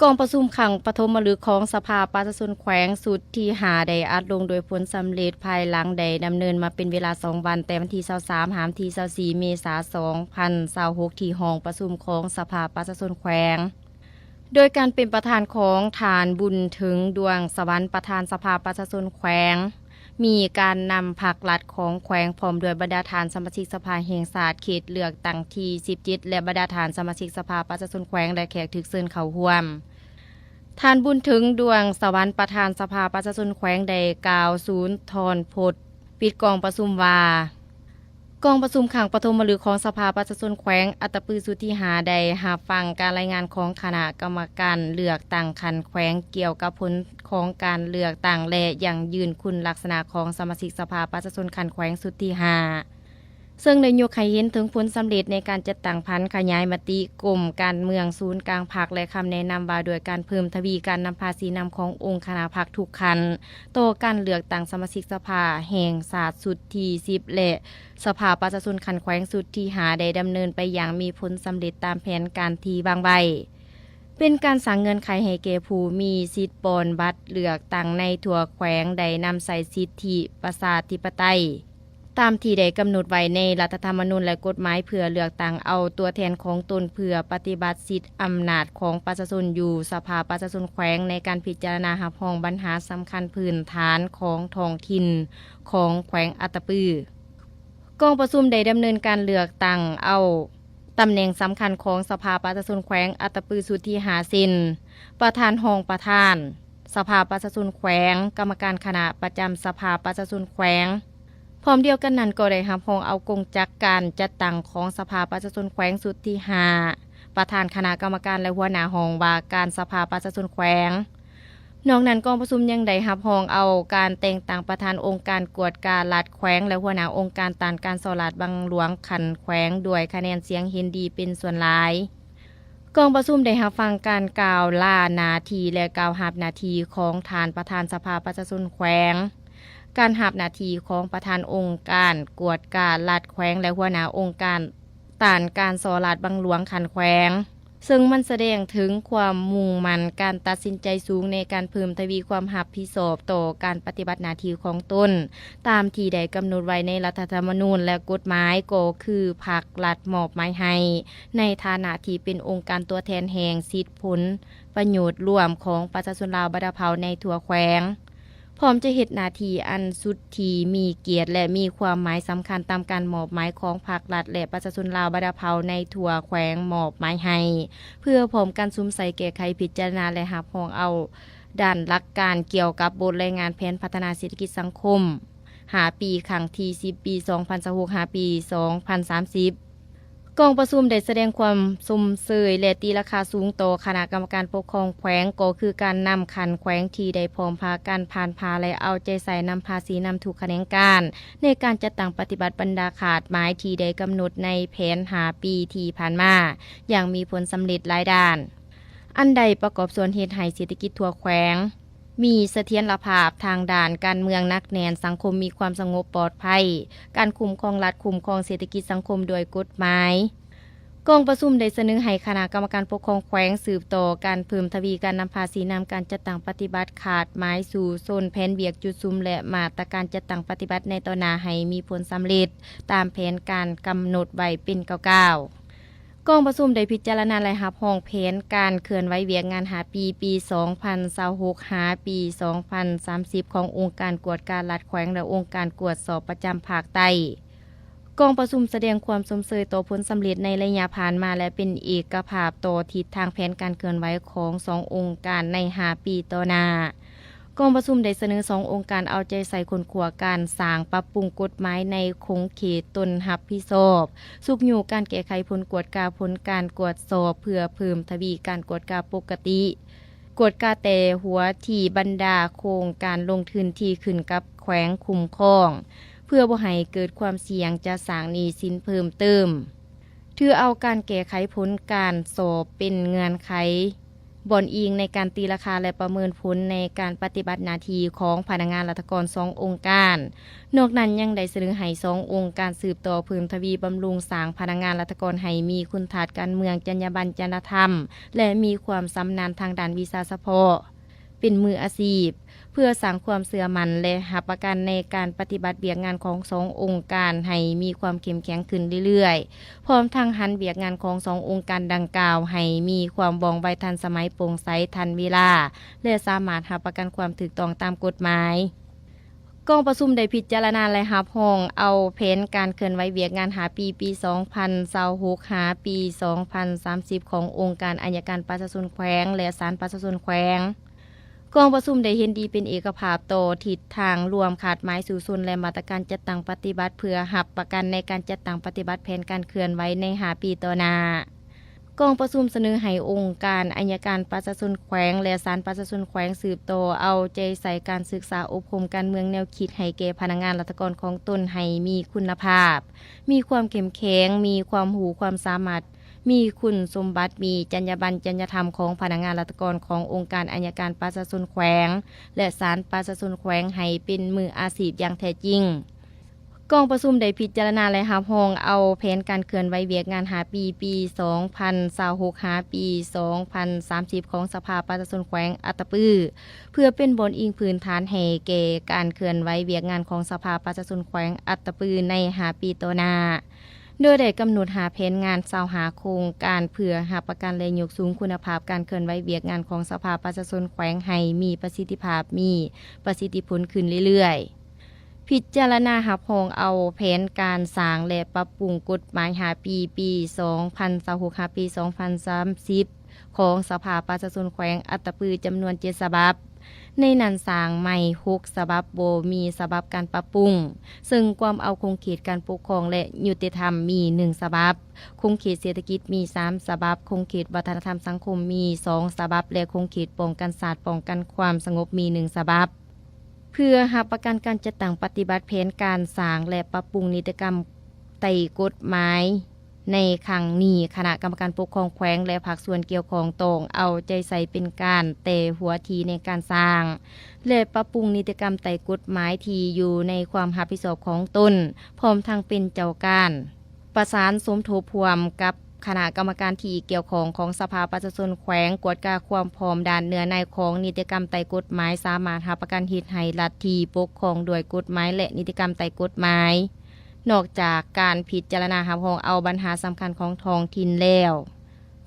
ກອງປະຊຸມຄັ້ງປະຖົມມະລຶກຂອງສະພາປະຊາຊົນແຂວງຊຸດທີຫ້າ ໄດ້ອັດລົງໂດຍຜົນສຳເລັດ ພາຍຫຼັງໄດ້ດຳເນີນມາເປັນເວລາສອງວັນ, ແຕ່ວັນທີຊາວສາມຫາວັນທີຊາວສີ່ເມສາສອງພັນຊາວຫົກ ທີ່ຫ້ອງປະຊຸມຂອງສະພາປະຊາຊົນແຂວງ ໂດຍການເປັນປະທານຂອງທ່ານ ບຸນເຖິງ ດວງສະຫວັນ ປະທານສະພາປະຊາຊົນແຂວງ, ມີການນຳພັກລັດຂອງແຂວງ ພ້ອມດ້ວຍບັນດາທ່ານສະມາຊິກສະພາແຫ່ງຊາດເຂດເລືອກຕັ້ງທີສິບເຈັດ ແລະ ບັນດາທ່ານສະມາຊິກສະພາປະຊາຊົນແຂວງ ແລະ ແຂກຖືກເຊີນເຂົ້າຮ່ວມ. ທ່ານ ບຸນເຖິງ ດວງສະຫວັນ ປະທານສະພາປະຊາຊົນແຂວງ ໄດ້ກ່າວສູນທອນພົດປິດກອງປະຊຸມວ່າ, ກອງປະຊຸມຄັ້ງປະຖົມມະລຶກຂອງສະພາປະຊາຊົນແຂວງອັດຕະປືຊຸດທີຫ້າ ໄດ້ຮັບຟັງການລາຍງານຂອງຄະນະກຳມະການເລືອກຕັ້ງຂັ້ນແຂວງ ກ່ຽວກັບຜົນຂອງການເລືອກຕັ້ງ ແລະ ຢັ້ງຢືນຄຸນລັກສະນະຂອງສະມາຊິກສະພາປະຊາຊົນຂັ້ນແຂວງຊຸດທີຫ້າ ເຊິ່ງໄດ້ຍົກໃຫ້ເຫັນເຖິງຜົນສຳເລັດໃນການຈັດຕັ້ງຜັນຂະຫຍາຍມະຕິກົມການເມືອງສູນກາງພັກ ແລະ ຄຳແນະນຳວ່າດ້ວຍການເພີ່ມທະວີການນຳພາຊີ້ນຳຂອງອົງຄະນະພັກທຸກຂັ້ນ ຕໍ່ການເລືອກຕັ້ງສະມາຊິກສະພາແຫ່ງຊາດຊຸດທີສິບ ແລະ ສະພາປະຊາຊົນຂັ້ນແຂວງຊຸດທີຫ້າ ໄດ້ດຳເນີນໄປຢ່າງມີຜົນສຳເລັດຕາມແຜນການທີ່ວາງໄວ້, ເປັນການສ້າງເງື່ອນໄຂໃຫ້ແກ່ຜູ້ມີສິດປ່ອນບັດເລືອກຕັ້ງໃນທົ່ວແຂວງໄດ້ນຳໃຊ້ສິດທິປະຊາທິປະໄຕ ຕາມທີ່ໄດ້ກຳນົດໄວ້ໃນລັດຖະທຳມະນູນ ແລະ ກົດໝາຍ ເພື່ອເລືອກຕັ້ງເອົາຕົວແທນຂອງຕົນ ເພື່ອປະຕິບັດສິດອຳນາດຂອງປະຊາຊົນຢູ່ສະພາປະຊາຊົນແຂວງ ໃນການພິຈາລະນາຮັບຮອງບັນຫາສຳຄັນພື້ນຖານຂອງທ້ອງຖິ່ນຂອງແຂວງອັດຕະປື. ກອງປະຊຸມໄດ້ດຳເນີນການເລືອກຕັ້ງເອົາຕຳແໜ່ງສຳຄັນຂອງສະພາປະຊາຊົນແຂວງອັດຕະປືຊຸດທີຫ້າ ເຊັ່ນ ປະທານ, ຮອງປະທານ ສະພາປະຊາຊົນແຂວງ, ກຳມະການຄະນະປະຈຳສະພາປະຊາຊົນແຂວງ. ພ້ອມດຽວກັນນັ້ນກໍໄດ້ຮັບຮອງເອົາກົງຈັກການຈັດຕັ້ງຂອງສະພາປະຊາຊົນແຂວງຊຸດທີຫ້າ, ປະທານຄະນະກຳມະການ ແລະ ຫົວໜ້າຫ້ອງວ່າການສະພາປະຊາຊົນແຂວງ. ນອກນັ້ນ, ກອງປະຊຸມຍັງໄດ້ຮັບຮອງເອົາການແຕ່ງຕັ້ງປະທານອົງການກວດກາລັດແຂວງ ແລະ ຫົວໜ້າອົງການຕ້ານການສໍ້ລາດບັງຫຼວງຂັ້ນແຂວງ ດ້ວຍຄະແນນສຽງເຫັນດີເປັນສ່ວນຫຼາຍ. ກອງປະຊຸມໄດ້ຮັບຟັງການກ່າວລາໜ້າທີ່ ແລະ ກ່າວຮັບໜ້າທີ່ຂອງທ່ານປະທານສະພາປະຊາຊົນແຂວງ, ການຮັບໜ້າທີ່ຂອງປະທານອົງການກວດກາລັດແຂວງ ແລະ ຫົວໜ້າອົງການ ຕ້ານການສໍ້ລາດບັງຫຼວງຂັ້ນແຂວງ, ເຊິ່ງມັນສະແດງເຖິງຄວາມມຸ່ງໝັ້ນ, ການຕັດສິນໃຈສູງໃນການເພີ່ມທະວີຄວາມຮັບຜິດຊອບຕໍ່ການປະຕິບັດໜ້າທີ່ຂອງຕົນ, ຕາມທີ່ໄດ້ກຳນົດໄວ້ໃນລັດຖະທຳມະນູນ ແລະ ກົດໝາຍ, ກໍຄືພັກລັດມອບໝາຍໃຫ້, ໃນຖານະທີ່ເປັນອົງການຕົວແທນແຫ່ງສິດຜົນປະໂຫຍດລວມຂອງປະຊາຊົນລາວບັນດາເຜົ່າໃນທົ່ວແຂວງ. ພ້ອມຈະເຮັດໜ້າທີ່ອັນສຸດທີ່ມີກຽດ ແລະ ມີຄວາມໝາຍສຳຄັນຕາມການມອບໝາຍຂອງພັກລັດ ແລະ ປະຊາຊົນລາວບັນດາເຜົ່າໃນທົ່ວແຂວງມອບໝາຍໃຫ້, ເພື່ອພ້ອມກັນສຸມໃສ່ແກ້ໄຂ, ພິຈາລະນາ ແລະ ຮັບຮອງເອົາດ້ານຫຼັກການກ່ຽວກັບບົດລາຍງານແຜນພັດທະນາເສດຖະກິດສັງຄົມຫ້າປີ ຄັ້ງທີສິບ ປີສອງພັນຊາວຫົກ ຫາປີສອງພັນສາມສິບ. ກອງປະຊຸມໄດ້ສະແດງຄວາມຊົມເຊີຍ ແລະ ຕີລາຄາສູງຕໍ່ຄະນະກຳມະການປົກຄອງແຂວງ, ກໍຄືການນຳຂັ້ນແຂວງທີ່ໄດ້ພ້ອມພາກັນຜ່ານຜ່າ ແລະ ເອົາໃຈໃສ່ນຳພາຊີ້ນຳທຸກຂະແໜງການ ໃນການຈັດຕັ້ງປະຕິບັດບັນດາຄາດໝາຍທີ່ໄດ້ກຳນົດໃນແຜນຫ້າປີທີ່ຜ່ານມາ ຢ່າງມີຜົນສຳເລັດຫຼາຍດ້ານ, ອັນໄດ້ປະກອບສ່ວນເຮັດໃຫ້ເສດຖະກິດທົ່ວແຂວງ ມີສະຖຽນລະພາບທາງດ້ານການເມືອງໜັກແໜ້ນ, ສັງຄົມມີຄວາມສະຫງົບປອດໄພ, ການຄຸ້ມຄອງລັດຄຸ້ມຄອງເສດຖະກິດສັງຄົມດ້ວຍກົດໝາຍ. ກອງປະຊຸມໄດ້ສະເໜີໃຫ້ຄະນະກຳມະການປົກຄອງແຂວງສືບຕໍ່ການເພີ່ມທະວີການນຳພາຊີ້ນຳການຈັດຕັ້ງປະຕິບັດຄາດໝາຍສູ້ຊົນແຜນວຽກຈຸດສຸມ ແລະ ມາດຕະການຈັດຕັ້ງປະຕິບັດໃນຕໍ່ໜ້າໃຫ້ມີຜົນສຳເລັດຕາມແຜນການກຳນົດໄວ້ເປັນກ້າວໆ. ກອງປະຊຸມໄດ້ພິຈາລະນາ ແລະ ຮັບຮອງແຜນການເຄື່ອນໄຫວວຽກງານຫ້າປີ ປີສອງພັນຊາວຫົກ ຫາປີສອງພັນສາມສິບ ຂອງອົງການກວດກາລັດແຂວງ ແລະ ອົງການກວດສອບປະຈຳພາກໃຕ້. ກອງປະຊຸມສະແດງຄວາມຊົມເຊີຍຕໍ່ຜົນສຳເລັດໃນໄລຍະຜ່ານມາ ແລະ ເປັນເອກະພາບຕໍ່ທິດທາງແຜນການເຄື່ອນໄຫວຂອງສອງອົງການໃນຫ້າປີຕໍ່ໜ້າ. ກອງປະຊຸມໄດ້ສະເໜີສອງອົງການເອົາໃຈໃສ່ຄົ້ນຄວ້າການສ້າງປັບປຸງກົດໝາຍໃນຂົງເຂດຕົນຮັບຜິດຊອບ, ຊຸກຍູ້ການແກ້ໄຂຜົນກວດກາ, ຜົນການກວດສອບ ເພື່ອເພີ່ມທະວີການກວດກາປົກກະຕິ, ກວດກາແຕ່ຫົວທີ່ບັນດາໂຄງການລົງທຶນທີ່ຂຶ້ນກັບແຂວງຄຸ້ມຄອງ, ເພື່ອບໍ່ໃຫ້ເກີດຄວາມສ່ຽງຈະສ້າງໜີ້ສິນເພີ່ມເຕີມ. ຖືເອົາການແກ້ໄຂຜົນການສອບເປັນເງື່ອນໄຂ ບ່ອນອີງໃນການຕີລາຄາ ແລະ ປະເມີນຜົນໃນການປະຕິບັດໜ້າທີ່ຂອງພະນັກງານລັດຖະກອນສອງອົງການ. ນອກນັ້ນຍັງໄດ້ສະເໜີໃຫ້ສອງອົງການສືບຕໍ່ເພີ່ມທະວີບຳລຸງສ້າງພະນັກງານລັດຖະກອນໃຫ້ມີຄຸນທາດການເມືອງ, ຈັນຍາບັນ, ຈະລະທຳ ແລະ ມີຄວາມຊຳນານທາງດ້ານວິຊາສະເພາະ ເປັນມືອາຊີບ ເພື່ອສ້າງຄວາມເຊື່ອໝັ້ນ ແລະ ຮັບປະກັນໃນການປະຕິບັດວຽກງານຂອງສອງອົງການໃຫ້ມີຄວາມເຂັ້ມແຂງຂຶ້ນເລື້ອຍໆ, ພ້ອມທັງຫັນວຽກງານຂອງສອງອົງການດັ່ງກ່າວໃຫ້ມີຄວາມວ່ອງໄວທັນສະໄໝ, ໂປ່ງໃສ, ທັນເວລາ ແລະ ສາມາດຮັບປະກັນຄວາມຖືກຕ້ອງຕາມກົດໝາຍ. ກອງປະຊຸມໄດ້ພິຈາລະນາ ແລະ ຮັບຮອງເອົາແຜນການເຄື່ອນໄຫວວຽກງານຫ້າປີ ປີສອງພັນຊາວຫົກ ຫາປີສອງພັນສາມສິບ ຂອງອົງການອັຍການປະຊາຊົນແຂວງ ແລະ ສານປະຊາຊົນແຂວງ. ກອງປະຊຸມໄດ້ເຫັນດີເປັນເອກະພາບຕໍ່ທິດທາງລວມຄາດໝາຍສູ້ຊົນ ແລະ ມາດຕະການຈັດຕັ້ງປະຕິບັດ ເພື່ອຮັບປະກັນໃນການຈັດຕັ້ງປະຕິບັດແຜນການເຄື່ອນໄຫວໃນຫ້າປີຕໍ່ໜ້າ. ກອງປະຊຸມສະເໜີໃຫ້ອົງການອັຍການປະຊາຊົນແຂວງ ແລະ ສານປະຊາຊົນແຂວງສືບຕໍ່ເອົາໃຈໃສ່ການສຶກສາອົບຮົມການເມືອງແນວຄິດໃຫ້ແກ່ພະນັກງານລັດຖະກອນຂອງຕົນໃຫ້ມີຄຸນນະພາບ, ມີຄວາມເຂັ້ມແຂງ, ມີຄວາມຮູ້ຄວາມສາມາດ, ມີຄຸນສົມບັດ, ມີຈັນຍາບັນ, ຈັນຍາທຳຂອງພະນັກງານລັດຖະກອນຂອງອົງການອັຍການປະຊາຊົນແຂວງ ແລະ ສານປະຊາຊົນແຂວງໃຫ້ເປັນມືອາຊີບຢ່າງແທ້ຈິງ. ກອງປະຊຸມໄດ້ພິຈາລະນາ ແລະ ຮັບຮອງເອົາແຜນການເຄື່ອນໄຫວວຽກງານຫ້າປີ ປີສອງພັນຊາວຫົກ ຫາປີສອງພັນສາມສິບ ຂອງສະພາປະຊາຊົນແຂວງອັດຕະປື ເພື່ອເປັນບ່ອນອີງພື້ນຖານໃຫ້ແກ່ການເຄື່ອນໄຫວວຽກງານຂອງສະພາປະຊາຊົນແຂວງອັດຕະປືໃນຫ້າປີຕໍ່ໜ້າ, ໂດຍໄດ້ກຳນົດຫ້າແຜນງານ ຊາວຫ້າໂຄງການ ເພື່ອຮັບປະກັນ ແລະ ຍົກສູງຄຸນນະພາບການເຄື່ອນໄຫວວຽກງານຂອງສະພາປະຊາຊົນແຂວງໃຫ້ມີປະສິດທິພາບ, ມີປະສິດທິຜົນຂຶ້ນເລື້ອຍໆ. ພິຈາລະນາຮັບຮອງເອົາແຜນການສ້າງ ແລະ ປັບປຸງກົດໝາຍຫ້າປີ ປີສອງພັນຊາວຫົກ ຫາປີສອງພັນສາມສິບ ຂອງສະພາປະຊາຊົນແຂວງອັດຕະປື ຈຳນວນເຈັດສະບັບ, ໃນນັ້ນສ້າງໃໝ່ຫົກສະບັບ, ບໍ່ມີສະບັບການປັບປຸງ, ເຊິ່ງກວມເອົາຂົງເຂດການປົກຄອງ ແລະ ຍຸຕິທຳມີໜຶ່ງສະບັບ, ຂົງເຂດເສດຖະກິດມີສາມສະບັບ, ຂົງເຂດວັດທະນະທຳສັງຄົມມີສອງສະບັບ ແລະ ຂົງເຂດປ້ອງກັນຊາດປ້ອງກັນຄວາມສະຫງົບມີໜຶ່ງສະບັບ. ເພື່ອຮັບປະກັນການຈັດຕັ້ງປະຕິບັດແຜນການສ້າງ ແລະ ປັບປຸງນິຕິກຳໄຕ່ກົດໝາຍໃນຄັ້ງນີ້, ຄະນະກຳມະການປົກຄອງແຂວງ ແລະ ພາກສ່ວນກ່ຽວຂ້ອງຕ້ອງເອົາໃຈໃສ່ເປັນການແຕ່ຫົວທີໃນການສ້າງ ແລະ ປັບປຸງນິຕິກຳໄຕ່ກົດໝາຍທີ່ຢູ່ໃນຄວາມຮັບຜິດຊອບຂອງຕົນ, ພ້ອມທັງເປັນເຈົ້າການ ປະສານສົມທົບຮ່ວມກັບຄະນະກຳມະການທີ່ກ່ຽວຂ້ອງຂອງສະພາປະຊາຊົນແຂວງ, ກວດກາຄວາມພ້ອມດ້ານເນື້ອໃນຂອງນິຕິກຳໃຕ້ກົດໝາຍ, ສາມາດຮັບປະກັນເຮັດໃຫ້ລັດທີ່ປົກຄອງດ້ວຍກົດໝາຍ ແລະ ນິຕິກຳໃຕ້ກົດໝາຍ. ນອກຈາກການພິຈາລະນາຮັບຮອງເອົາບັນຫາສຳຄັນຂອງທ້ອງຖິ່ນແລ້ວ,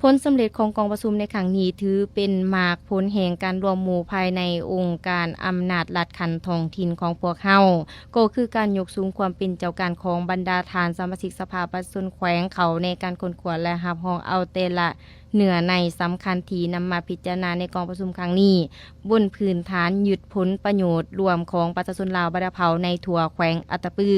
ຜົນສຳເລັດຂອງກອງປະຊຸມໃນຄັ້ງນີ້ຖືເປັນໝາກຜົນແຫ່ງການລວມໝູ່ພາຍໃນອົງການອຳນາດລັດຂັ້ນທ້ອງຖິ່ນຂອງພວກເຮົາ, ກໍຄືການຍົກສູງຄວາມເປັນເຈົ້າການຂອງບັນດາທ່ານສະມາຊິກສະພາປະຊາຊົນແຂວງເຂົ້າໃນການຄົ້ນຄວ້າ ແລະ ຮັບຮອງເອົາແຕ່ລະເນື້ອໃນສຳຄັນທີ່ນຳມາພິຈາລະນາໃນກອງປະຊຸມຄັ້ງນີ້, ບົນພື້ນຖານຍຶດຜົນປະໂຫຍດລວມຂອງປະຊາຊົນລາວບັນດາເຜົ່າໃນທົ່ວແຂວງອັດຕະປື.